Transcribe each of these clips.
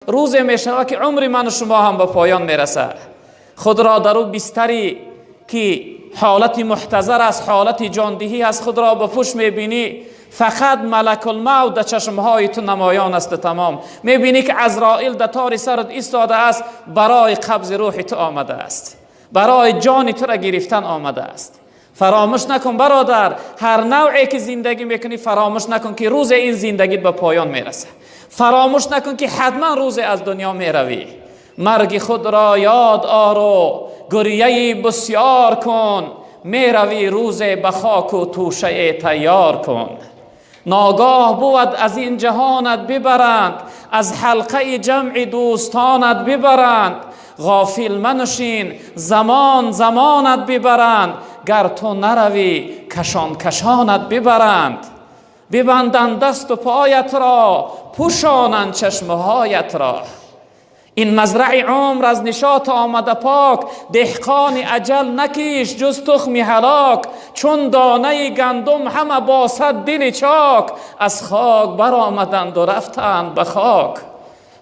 Рӯзе мешавад, ки умри ману шумо ҳам ба поён мерасад. Худро дар ӯ бистаре, ки ҳолати муҳтазар аст, ҳолати ҷондиҳӣ аст, худро ба пушт мебинӣ, фақат малакулмавт дар чашмҳои ту намоён аст. Тамом мебинӣ, ки Азроил дар тори сарат истодааст, барои қабзи рӯҳи ту омадааст, барои ҷони туро гирифтан омадааст. Фаромӯш накун, бародар, ҳар навъе ки зиндагӣ мекунӣ, фаромӯш накун, ки рӯзе ин зиндагит ба поён мерасад. Фаромӯш накун, ки ҳатман рӯзе аз дунё меравӣ. Марги худро ёд ору гиряи бисёр кун, меравӣ рӯзе, ба хоку тӯшае тайёр кун. Ногоҳ бувад, аз ин ҷаҳонат бибаранд, аз ҳалқаи ҷамъи дӯстонат бибаранд. Ғофил маншин, замон замонат бибаранд, гар ту наравӣ, кашон кашонат бибаранд. Бибанданд дасту поятро, пӯшонанд чашмҳоятро. Ин мазраи умр аз нишот омада пок, деҳқони аҷал накишт ҷуз тухми ҳалок. Чун донаи гандум ҳама бо сад дили чок, аз хок баромаданд у рафтанд ба хок.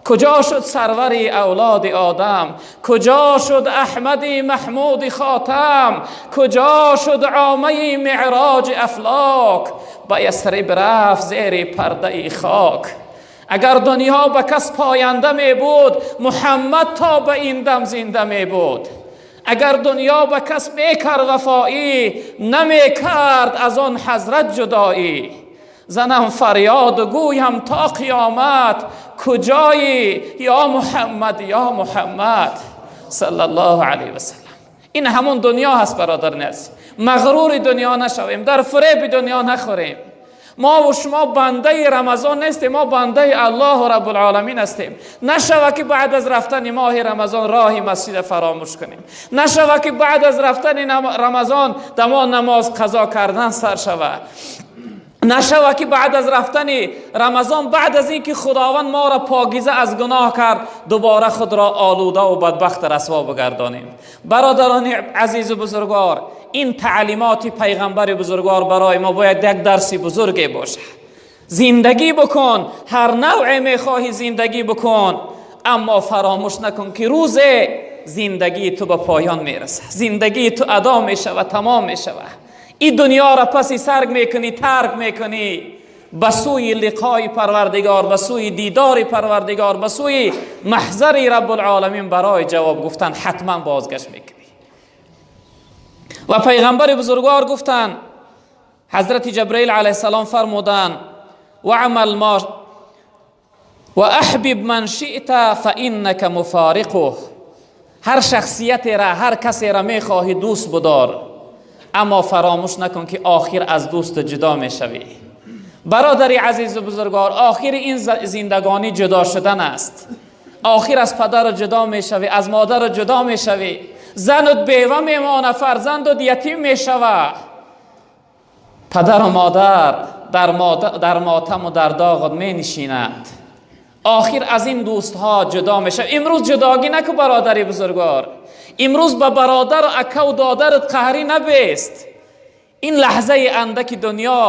Куҷо шуд сарвари авлоди Одам? Куҷо шуд Аҳмади Маҳмуди Хотам? Куҷо шуд омаи меъроҷи афлок? Ба Ясриб рафт зери пардаи хок. Агар дунё ба кас поянда мебуд, Муҳаммад то ба ин дам зинда мебуд. Агар дунё ба кас мекард вафоӣ, намекард аз он ҳазрат ҷудоӣ. Занам фарёду гӯям то қиёмат: куҷоӣ, ё Муҳаммад, ё Муҳаммад, саллаллоҳу алайҳи васаллам. Ин ҳамон дунё ҳаст, бародарони азиз. Мағрури дунё нашавем, дар фиреби дунё нахӯрем. Мо ва шумо бандаи Рамазон нестем, мо бандаи Аллоҳу Раббулъоламин ҳастем. Нашава, ки баъд аз рафтани моҳи Рамазон роҳи масҷида фаромӯш кунем. Нашава, ки баъд аз рафтани Рамазон дамо намоз қазо кардан сар шава. Нашава, ки баъд аз рафтани Рамазон, баъд аз ин ки Худованд моро покиза аз гуноҳ кард, дубора худро олуда ва бадбахт расво бигардонем. Бародарони азизу бузургвор, ин таълимоти пайғамбари бузургвор барои мо бояд як дарси бузурге бошад. Зиндагӣ бикун, ҳар навъе мехоҳӣ зиндагӣ бикун, аммо фаромӯш накун, ки рӯзе зиндагии ту ба поён мерасад, зиндагии ту адо мешавад, тамом мешавад. Ин дунёро паси сар мекунӣ, тарк мекунӣ, ба сӯи лиқои Парвардигор, ба сӯи дидори Парвардигор, ба сӯи маҳзари Раббулъоламин барои ҷавоб гуфтан ҳатман бозгашт мекунӣ. Ва пайғамбари бузургвор гуфтанд, ҳазрати Ҷабраил алайҳиссалом фармуданд: واعمل ما وأحبب من شئت فإنك مفارقه. Ҳар шахсиятера, ҳар касера мехоҳӣ, дӯст будор, аммо фаромӯш накун, ки охир аз дӯст ҷудо мешавӣ. Бародари азизу бузургвор, охири ин зиндагонӣ ҷудо шудан аст. Охир аз падару ҷудо мешавӣ, аз модару ҷудо мешавӣ, занут бева мемона, фарзандут ятим мешава. Падару модар дар мотаму дар доғат менишинанд. Охир аз ин дӯстҳо ҷудо мешавӣ. Имрӯз ҷудогӣ наку, бародари бузургвор. Имрӯз ба бародару акаву додарат қаҳрӣ набест. Ин лаҳзаи андаки дунё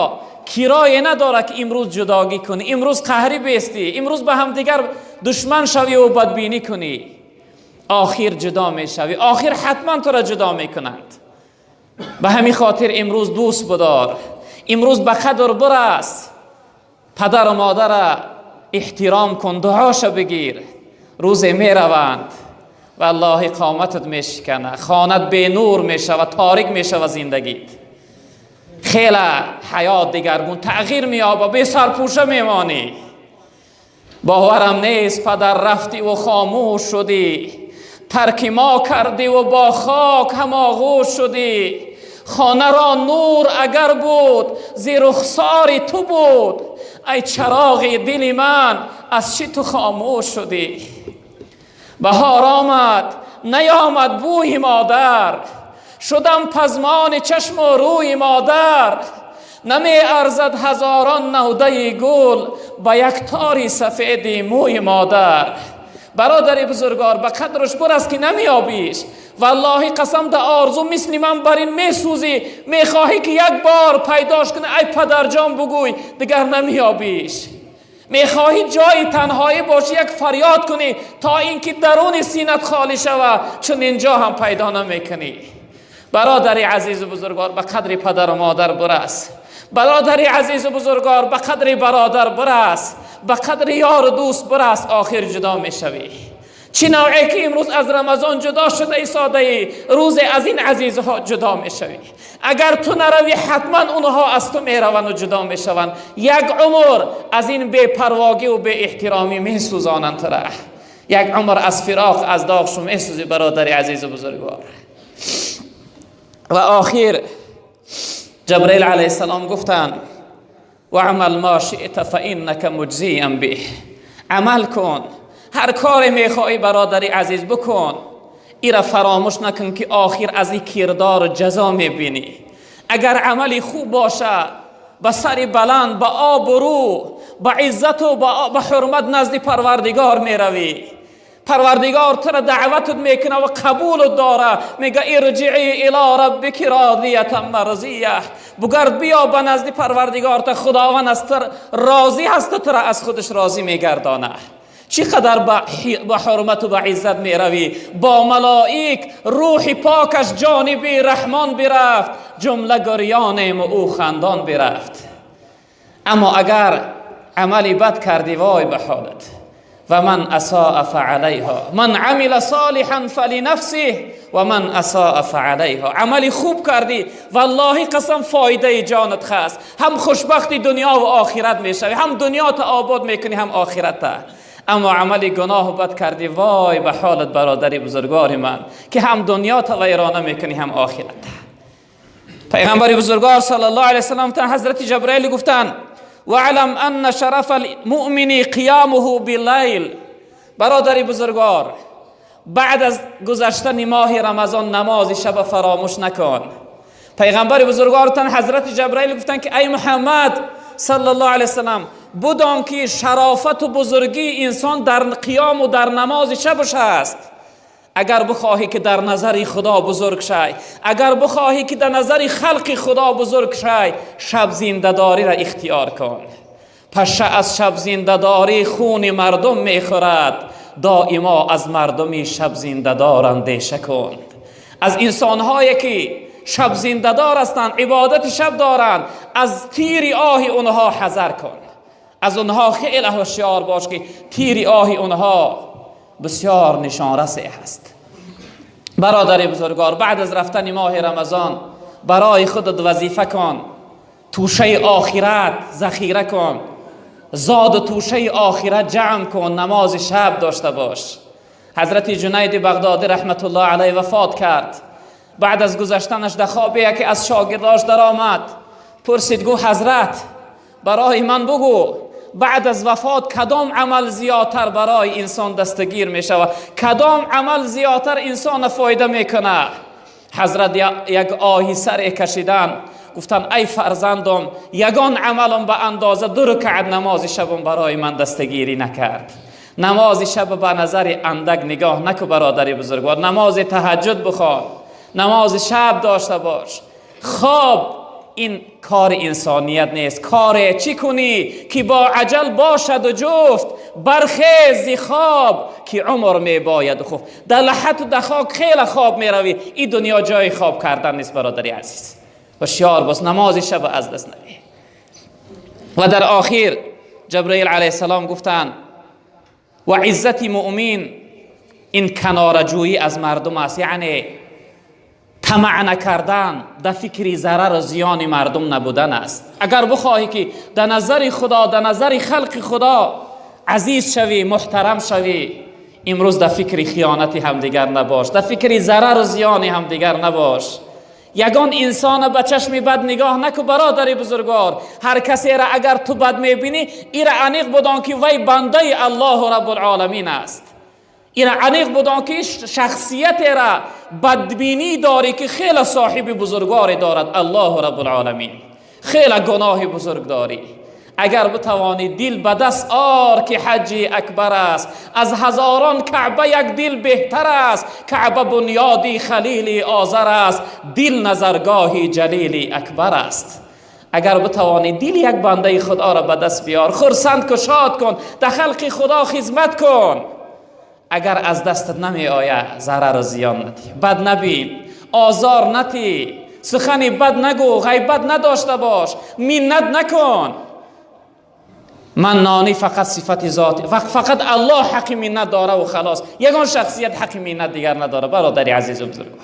кирое надорад, ки имрӯз ҷудогӣ кунӣ, имрӯз қаҳрӣ бестӣ, имрӯз ба ҳамдигар душман шавӣ бадбинӣ кунӣ. Охир ҷудо мешавӣ, охир ҳатман туро ҷудо мекунанд. Ба ҳамин хотир имрӯз дӯст будор, имрӯз ба қадр бирас, падару модара эҳтиром кун, дуоша бигир. Рӯзе мераванд, валлоҳи, қоматат мешикана, хонат бенур мешава, торик мешава зиндагит, хеле ҳаёт дигаргун тағйир меёба, бесарпӯша мемонӣ. Боварам нест, падар, рафтиву хомӯш шудӣ, тарки мо кардиву бо хок ҳамоғӯш шудӣ. Хонаро нур агар буд, зи рухсори ту буд, ай чароғи дили ман, аз чӣ ту хомӯш шудӣ? Баҳор омад, наёмад бӯи модар, шудам пазмони чашму рӯи модар. Намеарзад ҳазорон навдаи гул ба як тори сафеди мӯи модар. Бародари бузургвор, ба қадраш бирас, ки намеёбиш. Валлоҳи қасам, да орзу мисли ман бар ин месӯзӣ, мехоҳӣ, ки як бор пайдош кунӣ, ай падарҷон бугӯй, дигар намеёбиш. Мехоҳӣ ҷои танҳоӣ бошӣ, як фарёд кунӣ, то инки даруни синат холӣ шавад, чун инҷо ҳам пайдо намекунӣ. Бародари азизу бузургвор, ба қадри падару модар бирас. Бародари азизу бузургвор, ба қадри бародар бирас, ба қадри ёру дӯст бирас. Охир ҷудо мешавӣ. Чӣ навъе ки имрӯз аз Рамазон ҷудо шуда истодаӣ, рӯзе аз ин азизҳо ҷудо мешавӣ. Агар ту наравӣ, ҳатман онҳо аз ту мераванд ва ҷудо мешаванд. Як умр аз ин бепарвогӣ ва беэҳтиромӣ месӯзонанд тура. Як умр аз фироқ, аз доғшу месӯзӣ, бародари азизу бузургвор. Ва охир Ҷабраил алайҳиссалом гуфтанд: واعمل ما شئت فإنك مجزى به. Амал кун, ҳар коре мехоҳӣ, бародари азиз, бикун. Ира фаромӯш накун, ки охир аз ин кирдор ҷазо мебинӣ. Агар амали хуб бошад, ба сари баланд, ба обрӯ, ба иззату ба ҳурмат назди Парвардигор меравӣ. Парвардигор тура даъватут мекуна ва қабулут дора. Мега: ارجعي إلى ربك راضية مرضية. Бугард, биё ба назди Парвардигор та, Худованд аз ту розӣ ҳаст, тура аз худаш розӣ мегардона. Чӣ қадар ба ҳурмату ба иззат меравӣ бо малоик. Рӯҳи покаш ҷониби Раҳмон бирафт, ҷумла гирёнем, ӯ хандон бирафт. Аммо агар амали бад кардӣ, вой ба ҳолат. ومن أساء فعليها، من عمل صالحا فلنفسه ومن أساء فعليها. Амали хуб кардӣ, валлоҳи қасам, фоидаи ҷонат хаст. Ҳам хушбахти дунё ва охират мешавӣ, ҳам дунёта обод мекунӣ, ҳам охирата. Аммо амали гуноҳу бад кардӣ, вой ба ҳолат, бародари бузургвори ман, ки ҳам дунёта вайрона мекунӣ, ҳам охирата. Пайғамбари бузургвор саллаллоҳу алайҳи васаллам, ҳазрати Ҷабраил гуфтанд: واعلم أن شرف المؤمن قيامه بالليل. Бародари бузургвор, баъд аз гузаштани моҳи Рамазон намози шаба фаромӯш накун. Пайғамбари бузургвортан ҳазрати Ҷабраил гуфтанд, ки ай Муҳаммад саллаллоҳу алайҳи васаллам, будон, ки шарофату бузургии инсон дар қиёму дар намози шабаш аст. Агар бихоҳӣ, ки дар назари Худо бузург шай, агар бихоҳӣ, ки дар назари халқи Худо бузург шай, шаб зиндадориро ихтиёр кун. Паша аз шаб зиндадорӣ хуни мардум мехӯрад, доимо аз мардуми шаб зиндадор андеша кун. Аз инсонҳое ки шаб зиндадор ҳастанд, ибодати шаб доранд, аз тири оҳи онҳо ҳазар кун. Аз онҳо хеле ҳушёр бош, ки тири оҳи онҳо бисёр нишонрасе ҳаст. Бародари бузургвор, баъд аз рафтани моҳи Рамазон барои худат вазифа кун, тӯшаи охират захира кун, зоду тӯшаи охират ҷамъ кун, намози шаб дошта бош. Ҳазрати Ҷунайди Бағдодӣ раҳматуллоҳ алайҳ вафот кард. Баъд аз гузаштанаш дар хобе яке аз шогирдош даромад, пурсид, гуфт: «Ҳазрат, барои ман бугӯ, баъд аз вафот кадом амал зиёдтар барои инсон дастгир мешавад, кадом амал зиёдтар инсона фоида мекунад?» Ҳазрат як оҳи саре кашидан, гуфтанд: «Ай фарзандом, ягон амалам ба андоза ду рукаат намози шабам барои ман дастгирӣ накард». Намози шаб ба назари андак нигоҳ наку, бародари бузургвор. Намози таҳаҷҷуд бихон, намози шаб дошта бош. Хоб ин кори инсоният нест. Коре чӣ кунӣ, ки бо аҷал бошаду ҷуфт? Бархези хоб, ки умр мебояду хуфт. Дар лаҳату дар хок хеле хоб меравӣ. Ин дунё ҷои хоб кардан нест, бародари азиз. Ҳушёр бош, намози шаб аз даст надиҳ. Ва дар охир Ҷабраил алайҳиссалом гуфтанд: ва иззати муъмин ин канораҷӯӣ аз мардум аст, яъне тамаъ накардан, дар фикри зарару зиёни мардум набудан аст. Агар бихоҳӣ, ки дар назари Худо, дар назари халқи Худо азиз шавӣ, муҳтарам шавӣ, имрӯз дар фикри хиёнати ҳамдигар набош, дар фикри зарару зиёни ҳамдигар набош. Ягон инсона ба чашми бад нигоҳ наку, бародари бузургвор. Ҳар касеро агар ту бад мебинӣ, ира аниқ будон, ки вай бандаи Аллоҳу Раббулоламин аст. Ира аниқ будон, ки шахсиятера бадбинӣ дорӣ, ки хеле соҳиби бузургворе дорад, Аллоҳу Раббулоламин. Хеле гуноҳи бузург дорӣ. Агар битавонӣ, дил ба даст ор, ки ҳаҷҷи акбар аст. Аз ҳазорон Каъба як дил беҳтар аст. Каъба бунёди Халили Озар аст, дил назаргоҳи Ҷалили Акбар аст. Агар битавонӣ, дили як бандаи худоро ба даст биёр, хурсанд кун, шод кун, дар халқи Худо хизмат кун. Агар аз дастат намеояд, зарару зиён надиҳ, бад набин, озор натӣ, сухани бад нагӯ, ғайбат надошта бош, миннат накун. Маннонӣ фақат сифати зоти, фақат Аллоҳ ҳаққи миннат дора ва халос. Ягон шахсият ҳаққи миннат дигар надора, бародари азизу бузургвор.